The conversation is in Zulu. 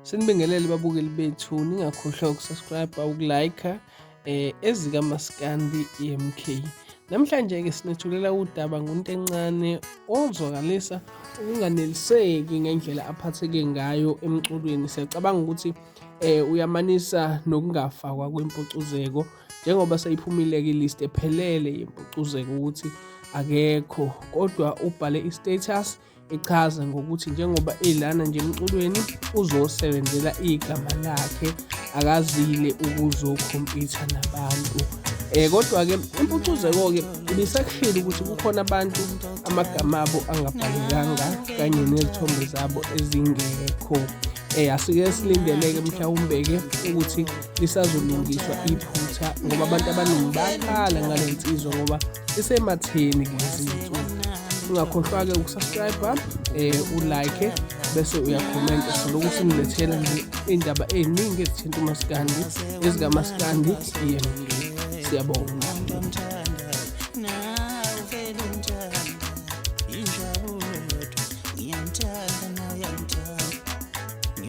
Sinibingelele babukeli bethu, ningakhohlwa ukusubscribe, ukulike ezikaMaskandi EMK. Namhlanje ke sinethulela udaba ngoNtencane ozwakalisa ukunganeliseki ngendlela aphatheke ngayo emculweni. Siyacabanga ukuthi uyamanisa nokungafakwa kwempucuzeko njengoba seyiphumile-ke ilist ephelele yempucuzeko ukuthi akekho, kodwa ubhale i-status echaza ngokuthi njengoba elana nje emculweni uzosebenzela igama lakhe, akazile ukuzokhompyutha nabantu. Kodwa-ke impucuzeko-ke ibisakushilo ukuthi kukhona abantu amagama abo angabhalekanga kanye nezithombe zabo ezingekho. Asike silindeleke mhlawumbe-ke ukuthi lisazolungiswa iphutha ngoba abantu abaningi bayakhala ngale nsizwa ngoba isematheni kulezi zinsuku. Ungakhohlwa-ke ukusubscribe, ulike bese uyakhomenta. Solokhu sinilethela nje iy'ndaba ey'ningi ezithinta umaskandi, ezikamaskandi EMK. Siyabonga.